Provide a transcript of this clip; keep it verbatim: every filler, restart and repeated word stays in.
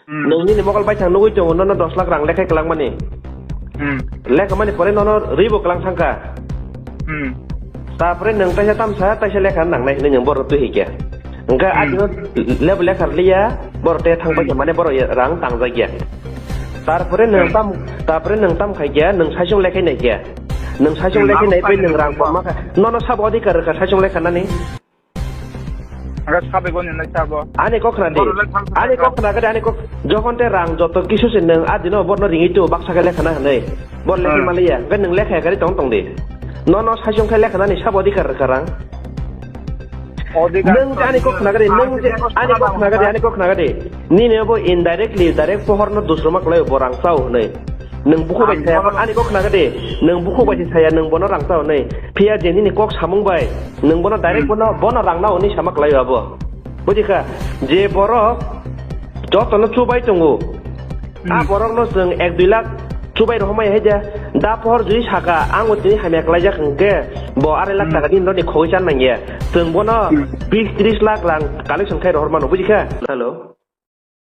Hmm. Nwng nini mokol baithang nugwi tongo, nono dos lakh rang lekhai kwlangmani. Hmm. Lekhamani pore nono rwibo kwlang thangkha. Hmm. Tapore nwng taisa tamsa, taisa lekha nangnai hinwi nwng borok twi hikya. Hwnkhe Hmm. adino lebo lekha rwliya, borok te thang Hmm. paikha, mane borok ya rang tangjak ya. Tarpore nwng Hmm. tam, tarpore nwng tam khaikya, nwng saichung lekhai naikya. Nwng saichung Hmm, lekhai abo naipai nwng rang khaikya. Komma kha. Nono sabo adhikar rwkha saichung lekha nani? Hwnkhe sabai goni nai sabo. Ani kok khna di. Borok le thang Ani thang kok khna gade, ani kok. Jokhon te rang joto kisu se nwng adino borno ringwi tu baksa khe lekha na hwnwi. Bor lekha Hmm. maliya, hwnkhe nwng lekha yakari tong tong di. Nono saichung khe lekha nani sabo adhikar rwkha rang? Odhikar Nwng je ani kok khna gade, nwng je ani kok khna gade, ani kok khna gade. Nini bo indirectly direct pohor no dusroma kwlai bo rang chao hwnwi. Nwng bukhuk bai Ang saya, bono ani kok khna gade, nwng bukhuk bai saya, nwng bono rang chao hwnwi. Phiya je nini kok samung bai, nwng bono direct Hmm. bono, bono rang nao hwnwi sama kwlai abo. Bujikha, je borok jotono chubai tongo, a Hmm. borokno chwng ek dui lakh chubai rohormai hai da, da pohor juri saka, ang o tini hamya kwlaijak hwnkhe, bo arai lakh Hmm. taka din roni khogwi chan nangya. Chwng bono Hmm. bis tris lakh rang collection khai rohor mano, bujikha? Hello.